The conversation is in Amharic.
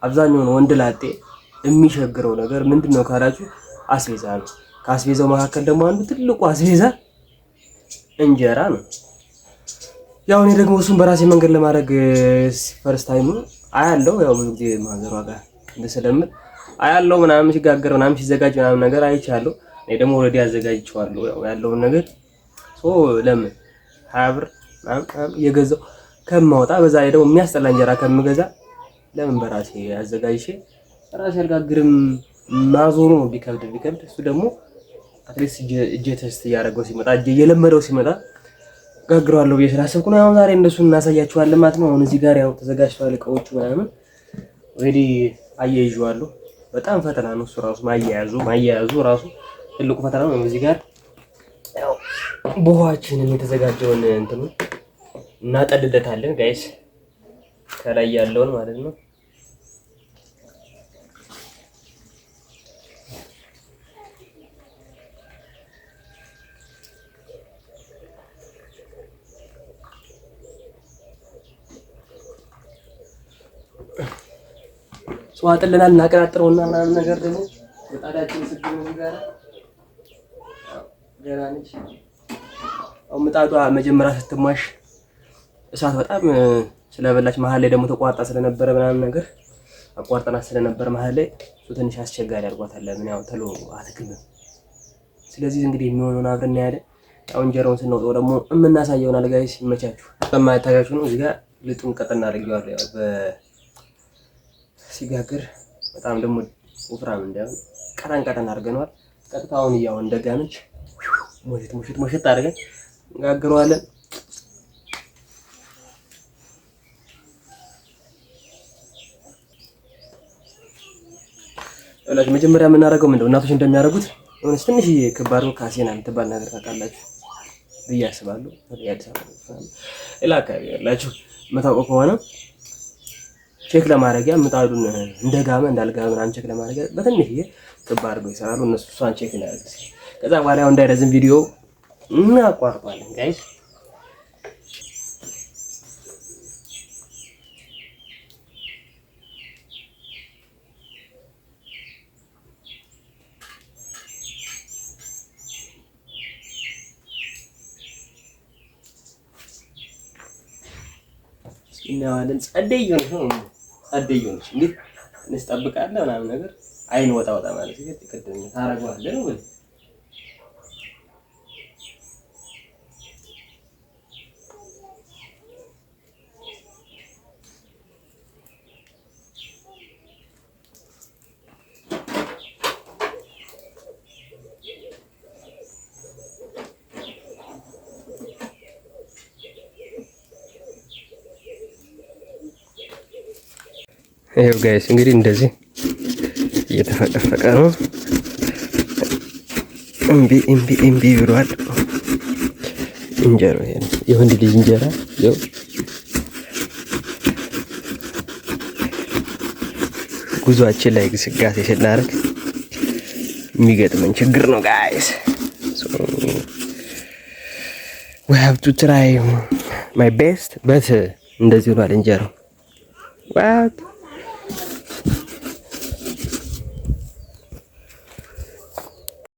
አብዛኛውን ወንድ ላጤ የሚቸግረው ነገር ምንድን ነው ካላችሁ አስቤዛ ነው። ከአስቤዛው መካከል ደግሞ አንዱ ትልቁ አስቤዛ እንጀራ ነው። ያው እኔ ደግሞ እሱን በራሴ መንገድ ለማድረግ first time አያለው። ያው ብዙ ጊዜ ማዘሯ ጋር እንደሰለምል አያለው ምናምን ሲጋገር ምናምን ሲዘጋጅ ምናምን ነገር አይቻለሁ። እኔ ደግሞ already አዘጋጅቼዋለሁ ያው ያለውን ነገር። So ለምን 20 ብር ምናምን እየገዛሁ ከማወጣ፣ በዛ ላይ ደግሞ የሚያስጠላ እንጀራ ከምገዛ ለምን በራሴ አዘጋጅቼ ራሴ አልጋግርም? ማዞሩ ነው ቢከብድ ቢከብድ። እሱ ደግሞ at least እጄ taste እያደረገው ሲመጣ፣ እጄ እየለመደው ሲመጣ ጋግረዋለሁ ብዬ ስላሰብኩ ነው። አሁን ዛሬ እነሱን እናሳያችኋለን ማለት ነው። አሁን እዚህ ጋር ያው ተዘጋጅተዋል እቃዎቹ ምናምን፣ already አያይዤዋለሁ። በጣም ፈተና ነው እሱ ራሱ፣ ማያያዙ ማያያዙ ራሱ ትልቁ ፈተና ነው። እዚህ ጋር ያው ቡሃችንን የተዘጋጀውን እንትኑ እናጠልለታለን guys፣ ከላይ ያለውን ማለት ነው። አጥልናል። እናቀጣጥረውና ምናምን ነገር ደግሞ ምጣዳችን ስግም እዚህ ጋር ገና ነች። አሁን ምጣዷ መጀመሪያ ስትሟሽ እሳት በጣም ስለበላች፣ መሀል ላይ ደግሞ ተቋርጣ ስለነበረ ምናምን ነገር፣ አቋርጠናት ስለነበረ መሀል ላይ እሱ ትንሽ አስቸጋሪ አድርጓታል። ለምን ያው ተሎ አትግምም። ስለዚህ እንግዲህ የሚሆነውን አብረን እናያለን። ያው እንጀራውን ስናወጣው ደግሞ የምናሳየውን guys፣ ይመቻችሁ። በማይታያችሁ ነው። እዚህ ጋር ልጡን ቀጠን አድርጌዋለሁ። ያው ሲጋግር በጣም ደግሞ ወፍራም እንዳይሆን ቀጠን ቀጠን አድርገነዋል። ቀጥታ አሁን ያው እንደጋመች ሞሽት ሞሽት ሞሽት አድርገን እንጋግረዋለን። ይኸውላችሁ መጀመሪያ የምናደርገው ምንድነው? እናቶች እንደሚያደርጉት የሆነች ትንሽዬ ክብ አድርገው ካሴና የምትባል ነገር ታውቃላችሁ ብዬ አስባለሁ። የአዲስ አበባ ሌላ አካባቢ ያላችሁ የምታውቀው ከሆነ check ለማድረጊያ፣ ምጣዱን እንደጋመ እንዳልጋመ ምናምን check ለማድረጊያ በትንሽዬ ክብ አድርገው ይሰራሉ። እነሱ እሷን check እናደርግ። ከዛ በኋላ ያው እንዳይረዝም ቪዲዮ እናቋርጧለን guys። እናየዋለን። ጸደይ እየሆነች ነው። ጸደይ እየሆነች እንዴት ትንሽ ጠብቃለህ ምናምን ነገር አይን ወጣ ወጣ ማለት ሲል ቅድም ታደርገዋለህ ነው። ይኸው guys እንግዲህ እንደዚህ እየተፈቀፈቀ ነው። እምቢ እምቢ እምቢ ብሏል። እንጀራ ይሄ ነው የወንድ ልጅ እንጀራ። ይኸው ጉዟችን ላይ ግስጋሴ ስናደርግ የሚገጥመን ችግር ነው guys። We have to try my best, but እንደዚህ ሆኗል እንጀራው። What?